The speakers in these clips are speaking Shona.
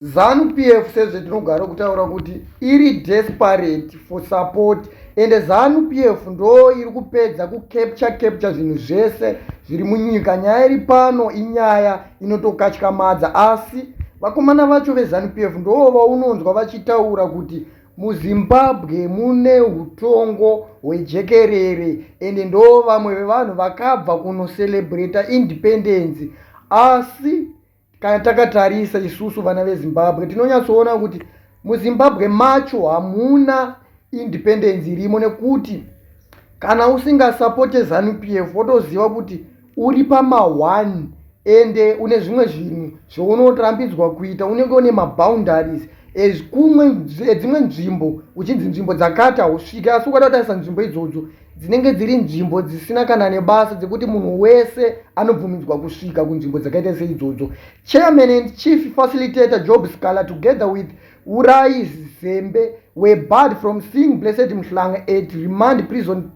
Zanu PF, sezvetinogara kutaura kuti iri desperate for support, ende Zanu PF ndo iri kupedza kucapture capture zvinhu zvese zviri munyika. Nyaya iri pano inyaya inotokatyamadza, asi vakomana vacho veZanu PF ndo vaunonzwa vachitaura kuti muZimbabwe mune utongo hwejekerere, ende ndo vamwe vevanhu vakabva kunocelebrata independence. Asi kana takatarisa isusu vana veZimbabwe, tinonyatsoona kuti muZimbabwe macho hamuna independence irimo, nekuti kana usingasapote Zanu PF, wotoziva kuti uri pama1, ende une zvimwe zvinhu zvaunorambidzwa kuita. Unenge une maboundaries kumwe edzimwe nzvimbo, uchinzi nzvimbo dzakati hausviki. Asi ukada kutarisa, nzvimbo idzodzo dzinenge dziri nzvimbo dzisina kana nebasa, dzekuti munhu wese anobvumidzwa kusvika kunzvimbo dzakaita seidzodzo. Chairman and chief facilitator Job Sikhala, together with Urai Zembe, were barred from seeing Blessed Mhlanga at remand prison.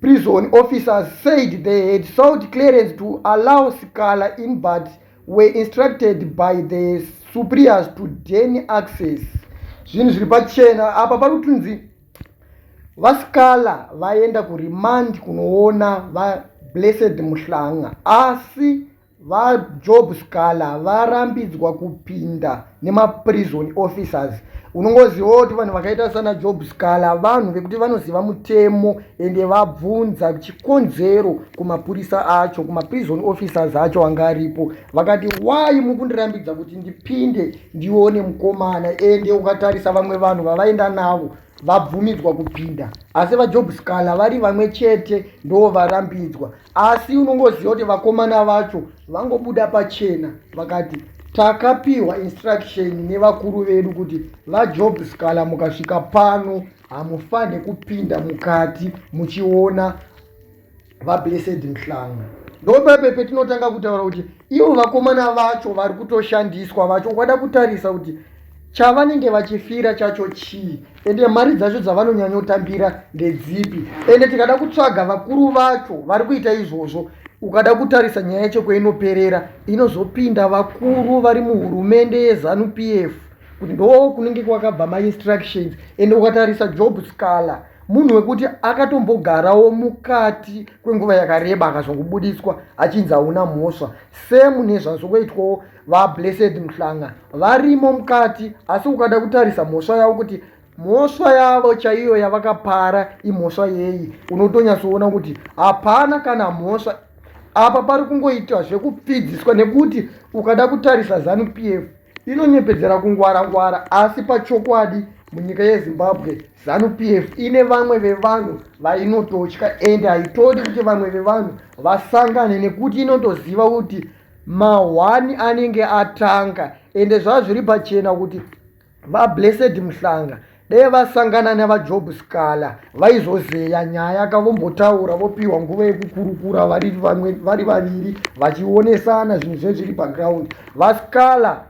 Prison officers said they had sought clearance to allow Sikhala in but were instructed by the superiors to deny access. Zvinhu zviri pachena apa, pari kutinzi vaSikhala vaenda kuremand kunoona vaBlessed Mhlanga, asi vaJob Sikhala varambidzwa kupinda nemaprison officers. Unongozivawo kuti vanhu vakaita sana Job Sikhala vanhu vekuti vanoziva mutemo, ende vabvunza chikonzero kumapurisa acho, kumaprison officers acho anga aripo, vakati, "Why mukundirambidza kuti ndipinde ndione mukomana?" Ende ukatarisa vamwe vanhu vavaenda navo vabvumidzwa kupinda, asi vaJob Sikhala vari vamwe chete ndo varambidzwa. Asi unongoziva kuti vakomana vacho vangobuda pachena vakati, "Takapiwa instruction nevakuru vedu kuti vaJob Sikhala mukasvika pano hamufanhi kupinda mukati muchiona vaBlessed Mhlanga." Ndopepe petinotanga kutaura kuti ivo vakomana vacho vari kutoshandiswa vacho, ukada kutarisa kuti chavanenge vachifira chacho chii, ende mari dzacho dzavanonyanyotambira ndedzipi? Ende tikada kutsvaga vakuru vacho vari kuita izvozvo, ukada kutarisa nyaya yacho kweinoperera, inozopinda vakuru vari muhurumende yeZanu PF, kuti ndo kunenge kwakabva mainstructions. Ende ukatarisa Job Sikhala, munhu wekuti akatombogarawo mukati kwenguva yakareba, akazongobudiswa achinzi hauna mhosva. Semu nezvazokuitwawo vaBlessed Mhlanga, varimo mukati, asi ukada kutarisa mhosva yavo, kuti mhosva yavo chaiyo yavakapara imhosva yei, unotonyatsoona kuti hapana kana mhosva apa. Pari kungoitwa zvekupfidziswa, nekuti ukada kutarisa, Zanu PF inonyepedzera kungwara ngwara, asi pachokwadi munyika yeZimbabwe Zanu PF ine vamwe vevanhu vainototya, ende haitodi kuti vamwe vevanhu vasangane, nekuti inotoziva kuti mahwani anenge atanga. Ende zvava zviri pachena kuti vaBlessed Mhlanga dai vasangana navaJob Sikhala, vaizozeya nyaya kavombotaura, vopiwa nguva yekukurukura vari vamwe vari vaviri, vachionesana zvinhu zvezviri paground. VaSikhala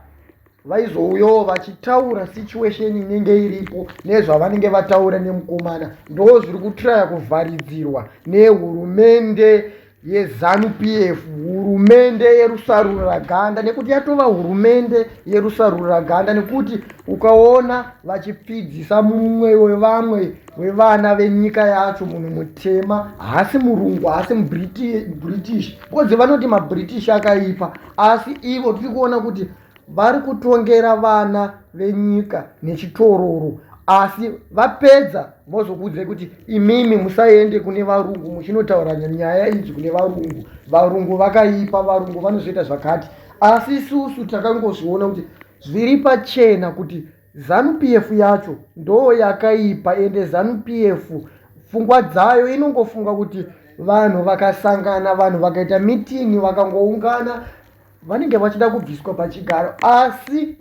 vaizouyawo vachitaura situation inenge iripo nezvavanenge vataura nemukomana. Ndo zviri kutraya kuvharidzirwa nehurumende yeZanu PF, hurumende yerusaruraganda, nekuti yatova hurumende yerusaruraganda, nekuti ukaona vachipfidzisa mumwe wevamwe wevana venyika yacho, munhu mutema, haasi murungu, haasi muBritish, because vanoti maBritish akaipa, asi ivo tiri kuona kuti vari kutongera vana venyika nechitororo. Asi vapedza vozokuudzai kuti imimi musaende kune varungu muchinotaura nyaya idzi kune varungu, varungu vakaipa, varungu vanozoita zvakati. Asi isusu takangozviona kuti zviri pachena kuti Zanu PF yacho ndo yakaipa, ende Zanu PF pfungwa dzayo inongofunga kuti vanhu vakasangana, vanhu vakaita meeting, vakangoungana, vanenge vachida kubviswa pachigaro. Asi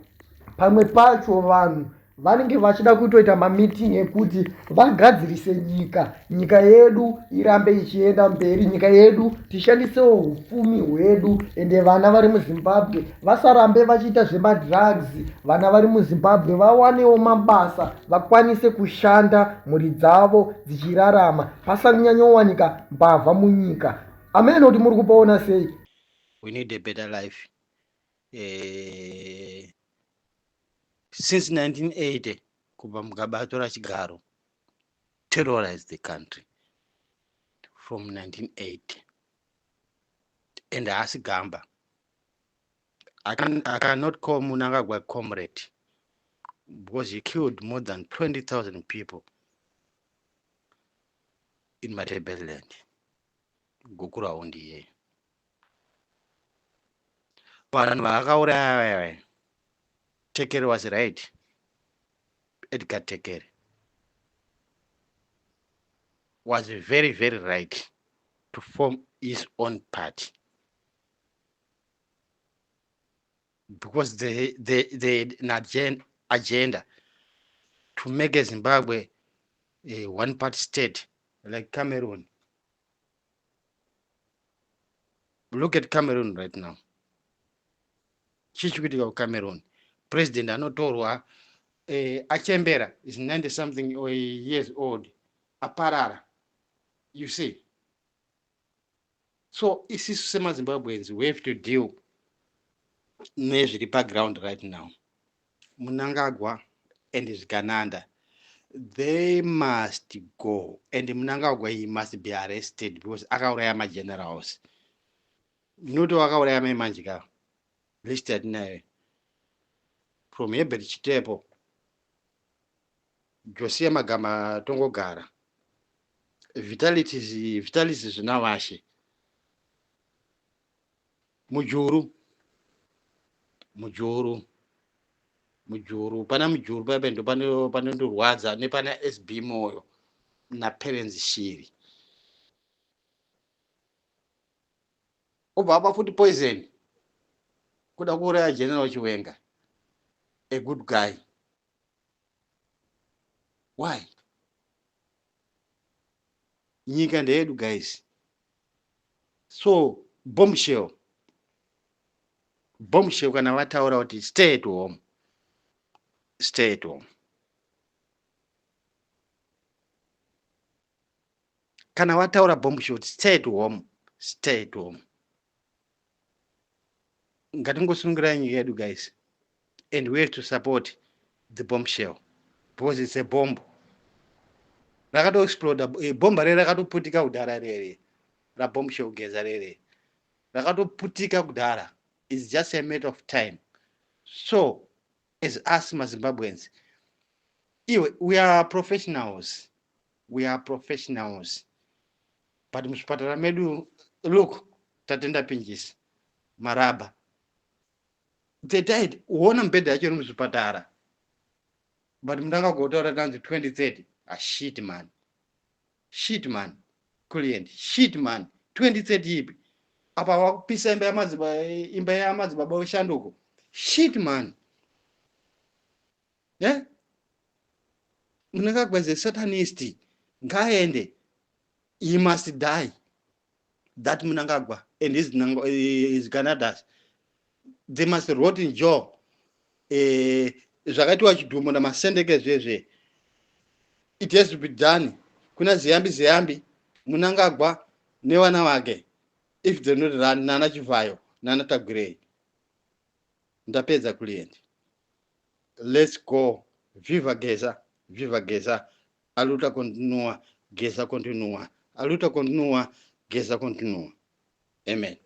pamwe pacho vanhu vanenge vachida kutoita mameeting ekuti vagadzirise nyika, nyika yedu irambe ichienda mberi, nyika yedu tishandisewo upfumi hwedu, ende vana vari muZimbabwe vasarambe vachiita zvemadrugs, vana vari muZimbabwe vawanewo mabasa, vakwanise kushanda, mhuri dzavo dzichirarama, pasanyanyowanika mbavha munyika. Amene kuti muri kupaona sei? We need a better life. Since 1980 kubva Mugabe atora chigaro, terrorized the country from 1980. And haasi gamba. I cannot call Mnangagwa comrade because he killed more than 20,000 people in Matabeleland. Gukurahundi iyeye. Vanhu vaakauraya vaya, Tekere was right. Edgar Tekere was very, very right to form his own party. Because they had an agenda to make a Zimbabwe a one-party state like Cameroon. Look at Cameroon right now. Chii chikuitika kuCameroon? President anotorwa, achembera, is 90 something or years old, aparara. You see? So isisu semaZimbabweans, we have to deal nezviri paground right now. Mnangagwa and Zvigananda, they must go. And Mnangagwa, he must be arrested because akauraya magenerals. Mnoti wakauraya mai manje ka? List yatinayo. From Herbert Chitepo, Josiah Magama Tongogara, Vitality Zvinavashe, Mujuru, Mujuru, Mujuru, pana Mujuru paipa ndo panondorwadza nepana SB Moyo naPerence Shiri. Obva apa futi poison kuda kuuraya General Chiwenga, a good guy. Why? Nyika ndeyedu guys. So bombshell, bombshell kana vataura kuti stay at home, stay at home. Kana vataura bombshell kuti stay at home, stay at home. Ngatingosungirai nyika yedu guys, and we have to support the bombshell because it's a bomb. Rakato explode, bomba rere rakatoputika kudhara rere, ra bombshell Geza rere rakatoputika kudhara. It's just a matter of time. So as us maZimbabweans, iwe, we are professionals, we are professionals, but muzvipatara medu, look, Tatenda Pinjisi, Maraba, they died. Uona mubhedha yacho iri muzvipatara, but mundangagotaura tanzi 2030. Ah, shit man, shit man, client, shit man. 2030 ipi apa? Wakupisa imba yamadzibaba, imba yamadzibaba weshanduko. Shit man, yeah? Mnangagwa is a satanist. Ngaende, he must die, that Mnangagwa and his Ganadas, they must rot in jail. Zvakaitwa Chidhumo naMasendeke zvezve, it has to be done kuna Ziyambi Ziyambi, Mnangagwa nevana vake, if they not run, nana Chivhayo, nana Tagwirei. Ndapedza client, let's go. Viva Geza, viva Geza. A luta continua, Geza continua. A luta continua, Geza continua. Amen.